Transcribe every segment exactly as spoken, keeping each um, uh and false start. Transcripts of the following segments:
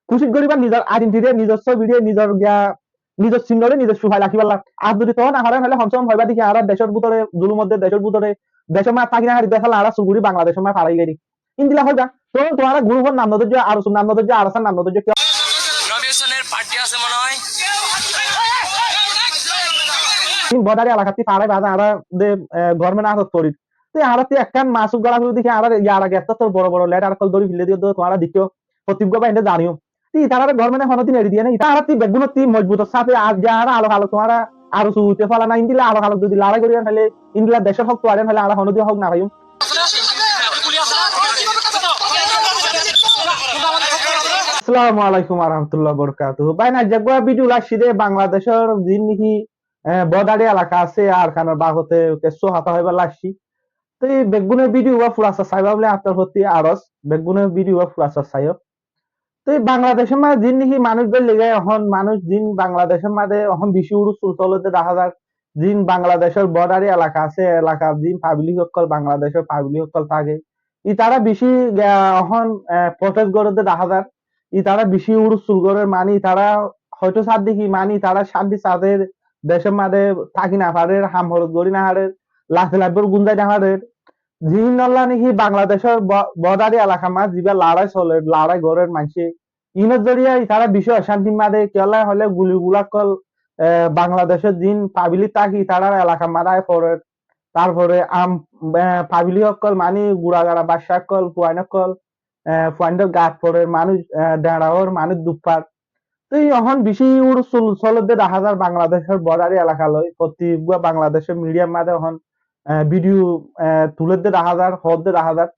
kucíc goríbar nizor identity re, nizor sóbi re, nizor giya, nizor sinno re, nizor sufai rakíballa. Ar zodi toó no faren óile homse hom hoiba de ki añára decór bútore zulum ódde, decór bútore, decór maze táki no fari, de falla añára suguri Bangladecór maze farai geri. Endilla hoiba. Toó tuáñra gurupor nam no dóijjo, ARSOr nam no dóijjo, ARSAr nam no dóijjo, kiyólla Robi Hosenor party asé mone hoy. Bodari elakattú farai baade añára de, e, government atot forir. Te añárattú ekkán masuk gora fori deki añára yar age ettór boro boro leader ókkol dóri félai diyé de tuáñra dekó. Fottí uggwá bái ende zaniyo. Te itarare government e honodin eri diye na. Ita añárattú beggúnottú mojbutor sáte ar de añára alok alok tuáñra ARSO uite fala na. Endilla alok alok zodi lorai gorí óile, endilla decór hók tuáñra óile añára honodin hók no faiyum. Assalamu alaikum warahmatullahi wabarakatuhu. Bái, aijja uggwá video loi aiccí de Bangladecór zin niki, e, bodari elaka asé, Arkanor babote kessú hotá hoibar loi aiccí. Te beggúne video uggwá fura saiba buli añár torfóttu aros, beggúne video uggwá fura saiyo. Te Bangladecór maze zin niki manúic gorí loi giyé, ehón manúic zin Bangladecór maze ehón beci urustul solodde dahá zar. Zin Bangladecór bodari elaka asé, elakar zin public ókkol, Bangladecór public ókkol táke. Itara beci, ah, ehón, eh, protest goródde dahá zar. Itara beci urustul gorér, mani itara hoito sádde ki, mani itara cánti sádde, decór maze táki no farer, ham horot gorí no farer, lafe lafe gunzai no farer. Ziínolla niki Bangladecór bo-, bodari elakar maze zibá lorai soler, lorai gorér maincé, iínor zoriya itará beci ocántir maze, kiyólla hoilé guli gula ókkol, e, Bangladecór ziín pablik táke, itarar elakar maze ai forer. Tarfore am, e, pablik ókkol, mani gura gara bacca ókkol, fuain ókkol, e, fuaindor gat forer, manúic, e, dheñça ór, manúic duk far. Te ehón beci urustul solodde dahá zar Bangladecór bodari elaka loi. Fottí uggwá Bangladecór midiyar maze ehón, e, vidiyo, e, tulodde dahá zar, hoódde dahá zar.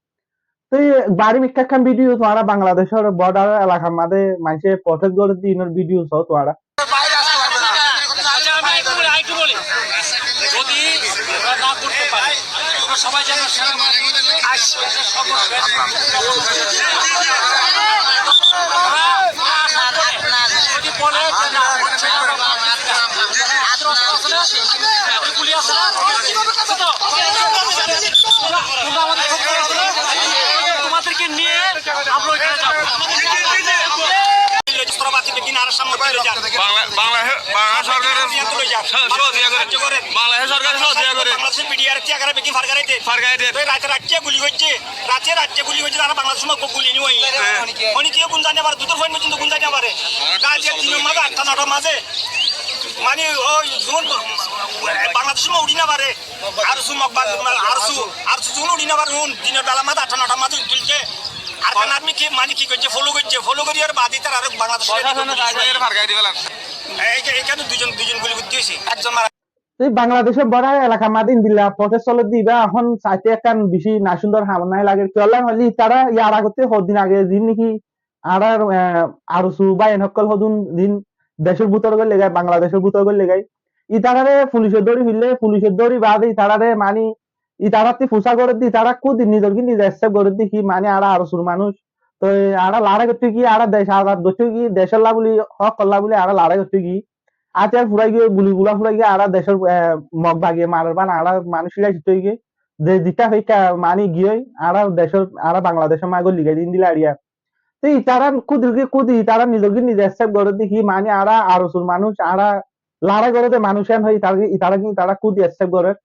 Te bari mikká ekkán vidiyo tuáñra Bangladecór bodar elakar maze maincé protest gorédde, iínor vidiyo só tuáñra. আচ্ছা, আমি আরেকটু বলি, আরেকটু বলি। যদি ওরা না করতে পারে, তোমরা সবাই যেন আসো। যদি বলে যে না, আঠারো বছর আছে না, গুলি আছে না, তোমরা আমাদের সঙ্গে আসো, তোমাদেরকে নিয়ে আমরা ওইখানে যাবো। বাংলা-, বাংলা-, বাংলাদেশ সরকারের সহ-, সহযোগিতা করে। বাংলাদেশ সরকারের সহযোগিতা করে। বাংলাদেশের মিডিয়ার চেয়ারম্যান বেগম ফারগানাইতে। ফারগানাইতে। তো রাতে রাতে গুলি করছে, রাতে রাতে গুলি করছে, তারা বাংলাদেশের মধ্যে গুলি নিয়ে ওই। হ্যাঁ। উনি কেউ কোন জানে আবার দুটোর পয়েন্ট পর্যন্ত কোন জানে আবার। রাতে দিনের মাঝে আটটা নটার মাঝে, মানে, ওই জুন বাংলাদেশের মধ্যে উঠি না পারে। আরসু মগ বাগ-, মানে, আরসু, আরসু জুন উড়ি না পারে, হুন, দিনের বেলা মাঝে আটটা নটার মাঝে তুলছে। আর কান আদমি কি, মানে, কি করছে, ফলো করছে, ফলো করি আর বাদে তার আর বাংলাদেশ প্রশাসনের সাহায্যে এর ফারগাই দিবেন। এই যে এখানে দুজন, দুজন গুলি করতে হয়েছে, একজন মারা। Ei Bangladecór bodar elakar maze endilla protest solodde, iba ehón saite ekkán beci nasundor ham no lager. Kiyólla hoilé itará yar agottú hoddin age zin niki añárar, eh, ARSO báiyain ókkol hodún din decór bútore goillé goi, Bangladecór bútore goillé goi. Itarare fulice dóri félaiye, fulice dóri baade itarare mani itarattú fusá gorédde, itará kúdi nizor ki nize accept gorédde ki mani añára ARSOr manúic. Toi añára lorai goittó ki, añára dec azad goittó ki, decólla buli, hókolla buli añára lorai goittó ki. Átiyar furai giyói, guli gula furai giyói, añára decór, eh, mog bagiye marer bana añára manúic fírai goittó ki. Ze zitá hoikka mani giyói, añára decór, añára Bangladecór maze goillí goi endilla ariya. Te itará kúdi ki kúdi, itará nizor ki nize accept gorédde ki, mani añára ARSOr manúic, añára lorai gorédde manúic en hoi, itará ki, itará ki, itará kúdi accept gorér.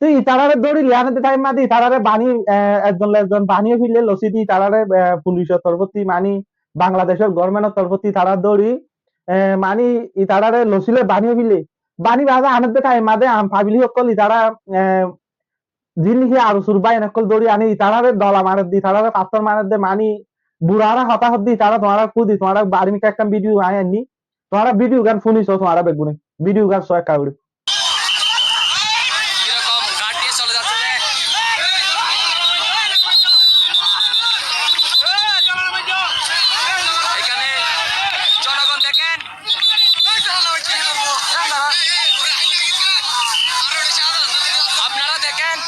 Te itarare dóri loi anedde thaim maze itarare bani, eh, ekzon loi ekzon bani félaiye, losi di itarare, eh, fulicor torfóttu, mani Bangladecór governmentor torfóttu itarare dóri, eh, mani itarare losi loi bani félaiye. Bani baade anedde thaim maze am pablik ókkol itará, eh, zin niki ARSOr báiyain ókkol dóri ani itarare dola maredde, itarare fattór maredde, mani burá hotá hoddé, itará tuáñra kúdi, tuáñra bari mikká ekkán vidiyo añí ainní. Tuáñra vidiyo gán fúniso, tuáñra beggúne. Vidiyo gán só ekká gori. কিরকম গার্ড দিয়ে চলে যাচ্ছে রে? এখানে জনগণ দেখেন। আপনারা দেখেন,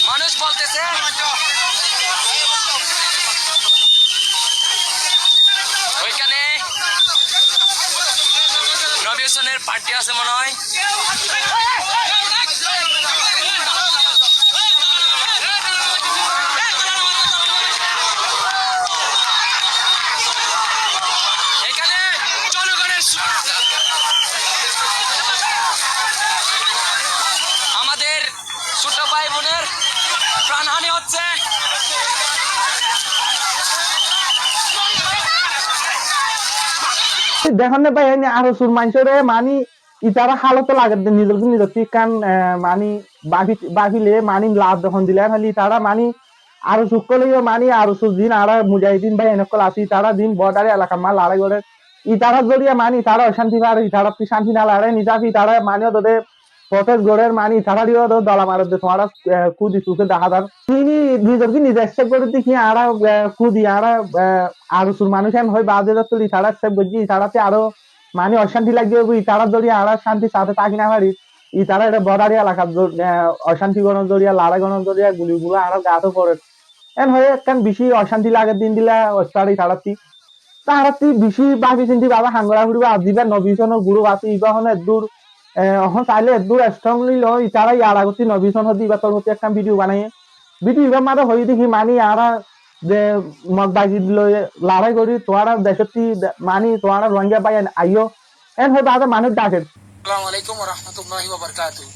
মানুষ বলতেছে, ওইখানে রবি হোসেনের পার্টি আছে মনে হয়। ছোট ভাই বোনের প্রাণহানি হচ্ছে। Dekónne bái, ene ARSOr maincóre mani itará hálot lage de nizor nizor tikkán, eh, mani báfi, báfile mani laf de hondilla hoile itará mani ARSO ókkole yo mani ARSO zin añára mujahidin bái ene ókkol así itará zin bodar elakar maze larái gorer. Itará zoriya mani itará ocánti fare, itará ttu cánti no lage, nizafi itará mani ódode protest gorer mani itará diyo ódode dola marer de tuáñra, eh, kudi suke dahá zar. Tini nizor ki nize accept gorer de ki añára, eh, kudi añára, eh, ARSOr manúc en hoi baade de tuli itará accept goijje, itará te aró mani ocánti lage óibo, itará zoriya añára cántir sáte táki no fari. Itará ere bodari elakar zor-, eh, ocánti goronor zoriya, larái goronor zoriya, guli gula añárar gat ot forer. En hoi ekkán beci ocánti lage din dilla oitfare itará ttu. Te añára ttu beci báfi sinti báfe ham gora foribo. Ar ziba Nobi Husonor group asé, iba hon eddur, eh, hon saile eddur strongly lo, itará yar agotti Nobi Huson hoó de ibar torfótti ekkán video banaiye. Video ibar maze hoiye de ki mani añára ze Mog Bagir loi larái gori, tuáñra decótti de-, mani tuáñra Rohingya bái en aiyó. En hoi baade manúc daker. Assalamu alaikum wa rahmatullahi wa barakatuhu.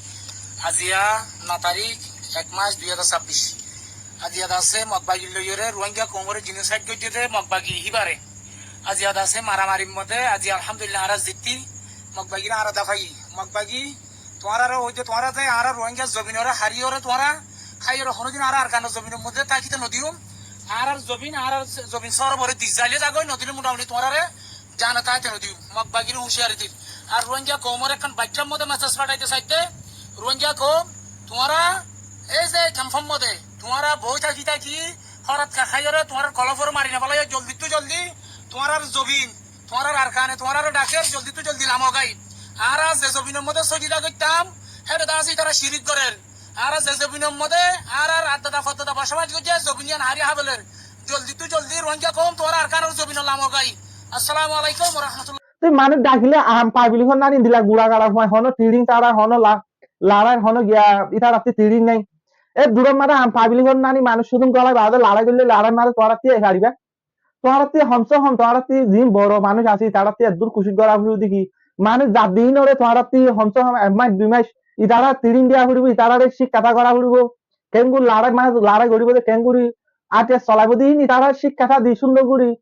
Aziya no tarik, ek mac, dui házar sabbic. Aziya de asé Mog Bagir loiyóre Rohingya koumore genocide goijjé de Mog Bagi híbare. Aziya de asé maramarir modde, aziya alhamdulillah añára zitti, Mog Bagire añára dafai. Mog Bagi, tuáñrare ói de tuáñra de añárar Rohingya zobinoré hariyóre tuáñra háiyóre honódin añára Arkanor zobinor modde tákite nodiyum. Añárar zobin, añárar zobin sór bore dizzaile zagói, nodile mutamuni tuáñrare zane tákite nodiyum. Mog Bagire huciyari dir. Ar Rohingya koumore ekkán baiththar modde message fathaite saidde, Rohingya koum, tuáñra ei ze kemfor modde tuáñra boi táki táki hórat ka háiyóre tuáñrar kolofore mari no félaiyo, zoldittú zoldi tuáñrar zobin, tuáñrar Arkane tuáñrare dhaker, zoldittú zoldi lamogai. Añára ze zobinor modde sojida goittam, héçe de asé itará cirik gorer. Añára ze zobinor modde añárar addada foddada bosobac goijjé, zobin iyan hári hábeler. Zoldittú zoldi Rohingya koum tuáñra Arkanor zobinot lamogai. Assalamu alaikum wa rahmatullah. Tui manúc dakile am pablik hon nani dila gura gara fua hono tiring sara hono la-, larai hono giya itará ttu tiring nai. E durar maze am pablik hon nani manúc sudun golai baade larai goille larai maze tuáñra ttu e fariba. Tuáñrattú homse hom, tuáñrattú zin boro manúc asé, itaráttú eddur kucíc gora foribo de ki, manúc zar de inore tuáñrattú homse hom ek mac dui mac itará training diya foribo, itaráre cíkkata gora foribo, kengori larái, manúc larái goribo de kengori, atiyar solaibo de, in itará cíkkata di cúndor gori.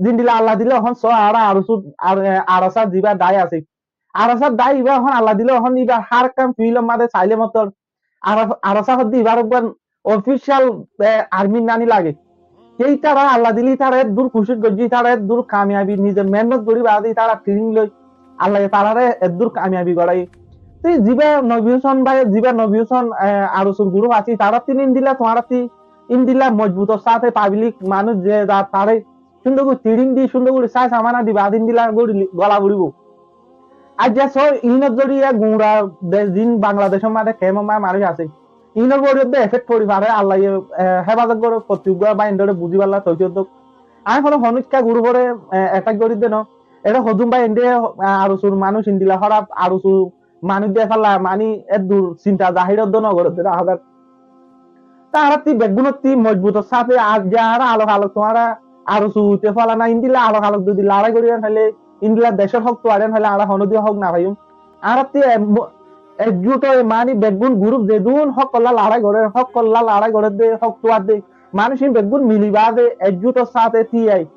Zendilla Allah dile ehón so, añára ARSA, ar, e, ARSA ziba dái asé, ARSA dái iba ehón Allah dile ehón iba hár ekkán field or maze saile mottor ARSA, ARSA hoó de ibar uggwá official, e, army nani lage. Ke itará Allah dile itará eddur kucíc goijjé, itará eddur kamiyabi nize mehénnot gori baade itará training loi Allah ye itaráre eddur kamiyabi gorai. Te ziba Nobi Hosen bái, ziba Nobi Hosen, e, ARSA r group asé, itaráttú endilla tuáñrattú endilla mojbutor sáte public manúc ze za taré cúndor gori training di, cúndor gori sai samana di baade endilla gori gola foribo. Aijja so inor zoriya gura de-, zin Bangladecor maze camp or maze manúc asé, inor uore de effect fori fare, Allah ye, e, hefazot goró, fottí uggwá bái endore buzi falla toufik dók. Añí hono honikka group ore, e, attack gori de no. Ere hodún bái ende, e, ARSA r manúc endilla hóraf, ARSA r manúc de falla mani eddur sinta zahir oddo no goré de, raha zar. Te añárattú beggúnottú mojbutor sáte ar ze añára alok alok tuáñra ARSA uite fala na, endilla alok alok zodi larái gori en hoile, endilla decor hók tuári en hoile añára honodin hók no faiyum. Añárattú e mo-, ekjut oi mani beggún group zedún hók olla larái gorer, hók olla larái gorer de, hók tuar de, manúc in beggún mili baade ekjutor sáte tiyai,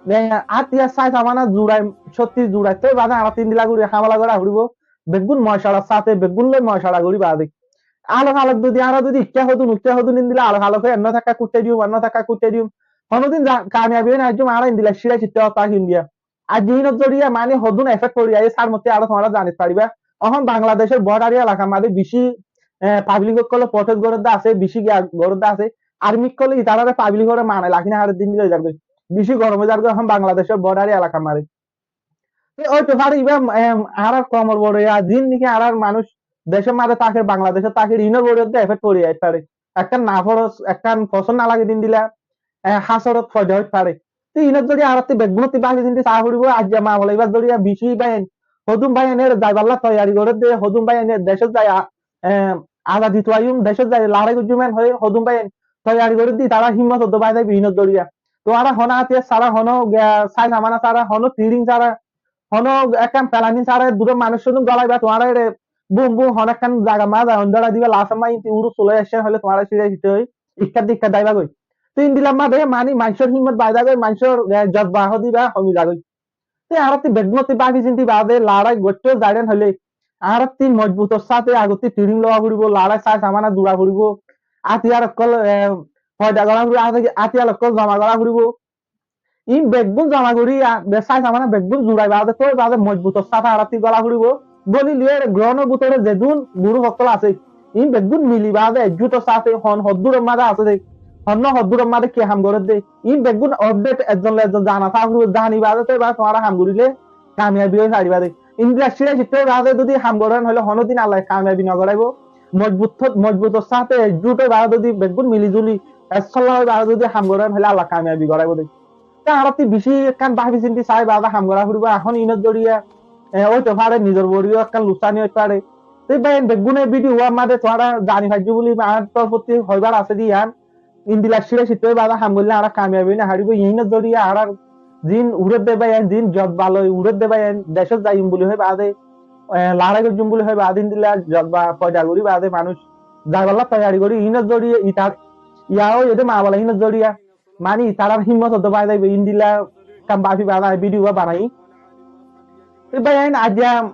e, atiyar sai samana zurai, cókti zurai toi baade añárattú endilla gori hamela gora foribo. Beggún mocuwarar sáte, beggún loi mocuwara gori baade. Alok alok zodi añára zodi ikká hodún, ikká hodún endilla alok alok hoi enno takka kuththai diyum, enno takka kuththai diyum. Honodin za-, kamiyabi hoi no aijjum, añára endilla círai cítta hotá hoi India. Aijja inor zoriya mani hodún effect fori aiyé, sar mottí añára tuáñra zani fariba. Ehón Bangladecor border elakar maze beci, e, public ókkole protest gorer de asé, beci giya gorer de asé. Army ókkole itarare public ore mane laki no fare din dile zargoi. Beci gorom oi zargoi ehón Bangladecor border elakar maze. Te óito fare iba, em, añárar koumor uore ya, zin niki añárar manúc decor maze táker, Bangladecot táker, inor uore de effect fori aiyé fare. Ekkán naforos, ekkán fosón no lage din dila, e, hasorot foida ói fare. Te inor zoriya añárattú beggúnottú báfi sinti sa foribo, aijja mamela ibar zoriya beci báin, hodún báin ere zaiballa toiyari gorer de, hodún báin ere decot zai a-, e, azadi tuaiyum, decot zai larái goijjum en hoi, hodún báin toiyari gorer de, tará himmot oddo bái zaibo inor zoriya. Tuáñra hono atiyar sára, hono, e, sai samana sára, hono training sára, hono ekkán planning sára, durar manúc sudun golaiba, tuáñra ere bum bum hono ekkán zagar maze zai, hondóra diba, last ot maze indi uru sulai aiccé hoile tuáñra siré siré ói ikká dikká daiba goi. Te indilla maze mani maincór himmot bari zagói, maincór, eh, jozba hodiba homi zagói. Te añárattí beggúnottí báfi sinti baade larai goittó zairen hoile, añárattí mojbutor sáte agottí training lowa foribo, larai sai samana zura foribo, átiyar okkol, eh, foida gora foribo, áti-, átiyar okkol zoma gora foribo. In beggún zoma gori, a, be-, sai samana beggún zurai baade, toi baade mojbutor sáte añárattí gola foribo. Goli loi ground or bútore zedún group okkol asé, in beggún mili baade, ekjutor sáte hon hoddúror maze asé de, hon hoddúror maze ki ham gorer de, in beggún update ekzon loi ekzon zana sa foribo, zani baade toi baade tuáñra ham gorile kamiyabi ói fariba de. Indilla siré siré baade zodi ham goron hoile honodin Allah kamiyabi no goraibo. Mojbut, mojbutor sáte ekjut ói baade zodi beggún mili zuli, eksolla ói baade zodi ham goron hoile Allah kamiyabi goraibo de. Te añárattí beci ekkán báfi sinti sai baade ham gora foribo. Ehón inor zoriya, eh, óito fare, nizor uore ekkán luksani ói fare. Te bái, beggúne video uwar maze tuáñra zani faijjo buli añár torfottí hoibar asé de yián. Indilla siré siré baade ham goille añára kamiyab ói no faribo. Inor zoriya añárar zin uçer de bái, zin jozba loi uçer de bái, decót zaiyum buli hoi baade, eh, larai goijjum buli hoi baade, indilla jozba foida gori baade manúc zaiballa toiyari gori. Inor zoriya itar, iya ói ede ma bala inor zoriya mani tarar himmot hoddúr bari zaibo, indilla kam báfi baade añí video uwa banai. Te bái, ain aijja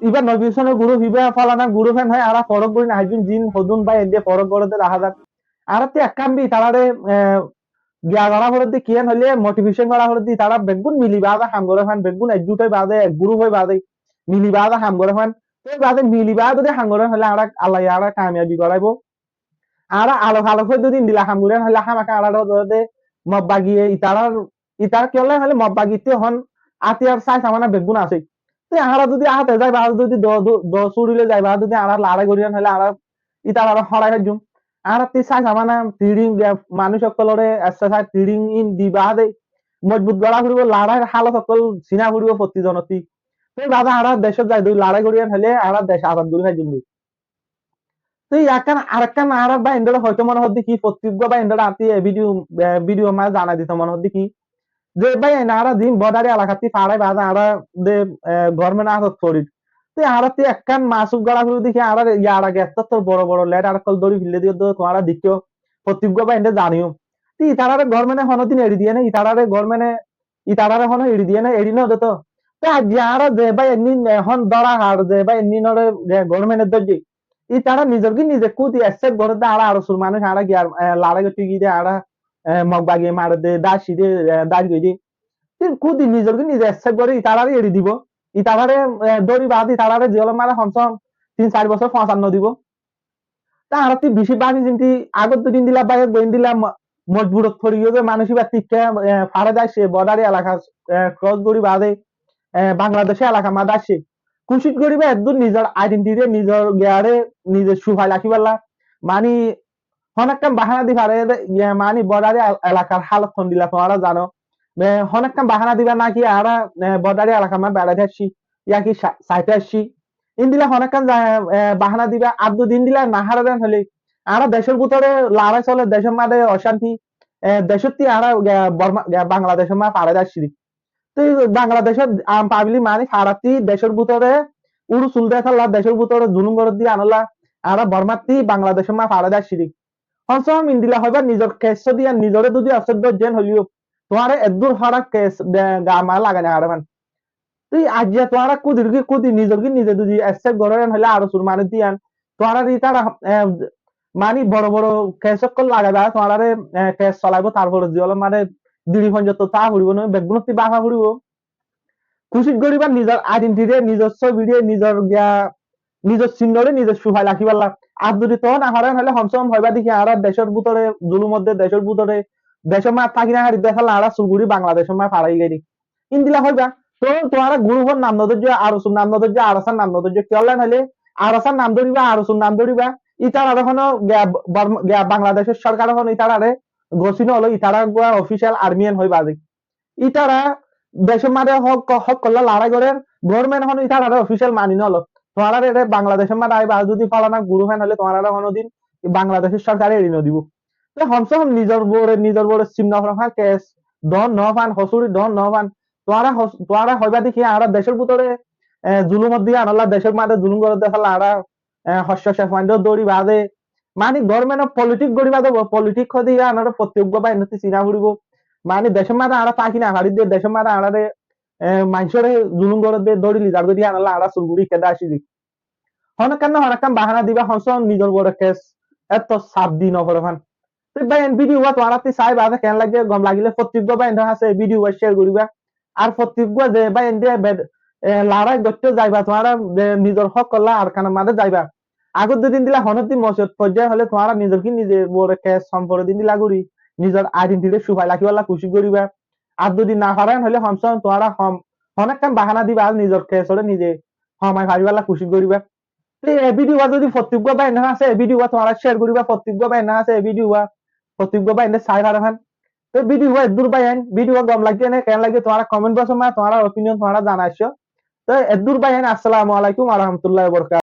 iba Nobi Hussain or group, iba folana group, en hoi añára forok gori no faijjum, zin hodún bái ende forok gore de dahá zar. Añárattí ekkán bi itarare, eh, giya gora foredde, kiyán hoile motivation gora foredde, itara beggún mili baade ham gore fán, beggún ekjut ói baade, ek group ói baade, mili baade ham gore fán. Te baade mili baade zodi ham gore hoile añára Allah ye añára kamiyabi goraibo. Añára alok alok hoi zodi indilla ham gorí hoile hámaka añárar de Mog bagiye itarar, itar kiyólla hoile Mog bagittú hon átiyar sai samana beggún asé. Te añára zodi áhate zai baade zodi do, do, do surile zai baade zodi añára larai gorí hoile añára itarare horai faijjum. Añárattí sai samana training de manúc okkolore, exercise training in di baade mojbut gora foribo, larair halot okkol sina foribo fottí zonottí. Te baade añára decót zai doi larai gorí hoile añára dec azad gorí faijjum de. Te ekkán arekkán añárar bái endóre hoito mone hoódde ki, fottí uggwá bái endóre añárattí e video, e, video maze zanai dito mone hoódde ki, ze bái en añára zin bodari elakattí farai baade añára de, e, government or átot forir. Te añárattí ekkán masuk gora foribo de ki, añárar yar age ettór boro boro leader okkol dóri félai diyé de tuáñra deikko, fottí uggwá bái endóre zaniyo. Te itarare government e honodin eri diye na, itarare government e itarare hono eri diye na, eri no de to. Te aijja añára ze bái ennin ehón dóra har, ze bái enninore, e, government e dóijje, itara nizor ki nize kúdi accept gore de, añára ARSO r manúc, añára giyar, e, larai goitte giyé de, añára, e, Mog bagiye mare de, dacci de, e, dac goi de. Te kúdi nizor ki nize accept gore, itarare eri dibo. Itarare, e, dóri baade itarare jel or maze komse kom tin sair bosór fosar no dibo. Te añárattí beci báfi sinti, agor dui din dila, bái, ek dui din dila mo-, mojburot fori giyé de manúc iba tikka, e, fare de aiccé, bodari elaka, e, cross gori baade, e, Bangladec elaka maze aiccé. Kucíc goriba eddur nizor identity re, nizor giyare, nizor sufai rakiballa. Mani, hono ekkán bahana di fare de, iye, mani, bodari el-, elakar halot hondilla tuáñra zano. E, hono ekkán bahana diba naki añára, e, bodari elaka maze berai aiccí, ya ki sa-, saite aiccí. Indilla hono ekkán za-, e, bahana diba, ar zodi indilla no háre den hoile, añára decór bútore larai soler, decór maze ocánti, e, decótti añára, e, Borma, e, Bangladec or maze fare de aiccí de. Te Bangladec or am public mani farattí decór bútore uru sul de tálla, decór bútore zulum gorer de yián olla, añára Bormattí Bangladec or maze fare de aiccí de. Komse kom indilla hoiba, nizor case diyan nizore zodi accept goijjen hoileyo, tuáñra eddur hóraf case de, ga maze lagai no fare fán. Te aijja tuáñra kúdir ki kúdi, nizor ki nize zodi accept goron hoile ARSO r manúc diyan, tuáñrare itara, e, mani boro boro case okkol lagaiba, tuáñrare, e, case solaibo, tarfore ziyólor mane diri fonjotto tá foribo no, beggúnottí báfa foribo. Kucíc goriba nizor identity re, nizor sobi re, nizor giya, nizor sinno re, nizor sufai rakiballa. Ar zodi toó no faren hoile komse kom hoiba de ki añára decór bútore zulum ódde, decór bútore, decór maze táki no fari de tálla añára sul gori Bangladec or maze fare giyé de. Indilla hoiba, to tuáñra group or nam no dóijjo, ARSO r nam no dóijjo, ARSA r nam no dóijjo, kiyólla hoile ARSA r nam dóriba, ARSO r nam dóriba, itarare hono giya Borma, giya Bangladec or sorkare hono itarare gosi no lo, itara uggwá official army en hoi baade. Itara decór maze hók, hók olla larai gorer, government e hono itarare official mani no lo. Tuáñrare ere Bangladec or maze aiba zodi folana group en hoile tuáñrare honodin Bangladec or sorkare eri no dibo. Te komse kom nizor uore, nizor uore sim no fán, case don no fán, hosuri don no fán. Tuáñra hos-, tuáñra hoiba de ki añára decór bútore, e, zulumor dí yíanolla decór mazé zulum gorédde falla añára, e, hoccó cef fuaindóre dóri baade, mani government politic gorí baade, politic hoóde yíanore fottí uggúa báinnottú siná foribó. Mani decór mazé añára táki no faridde, decór mazé añárare, e, maincóre zulum gorédde dóri lizar dóri yíanolla añára sur gorí ikká de aiccí. Honókkan no honókkan bahana diba, honcón nizor uore kes etó saf di no fore fán. Te báiyain, video uwá tuáñrattú sai baade keén lage, gom lagile fottí uggúa báiyain hañsé video uwá share goriba. Ar fottí uggúa ze báiyain de bed-, e, lorái goittó zaiba, tuáñra ze nizor hók olla Arkanor mazé zaiba. Agor dui din dila honódin musibot foijjé hoilé tuáñra nizor ki nize uore kes hom fore din dila gori nizor identity re cúfai rakíballa kucíc goriba. Ar zodi no faro hoilé homsé hom tuáñra hom, honókkan bahana diba, ar nizor kes ore nize homai fariballa kucíc goriba. Te e video uwá zodi fottí uggúa báiyain hañsé, e video uwá tuáñra share goriba, fottí uggúa báiyain hañsé, e video uwá fottí uggúa báiyain sai fare fán. Te video uwá eddur báiyain, video uwá gom lage né, keén lage tuáñra comment box ot mazé tuáñra opinion tuáñra zanaiccó. Te eddur báiyain, assalamu alaikum wa rahmatullahi wa barakatuhu.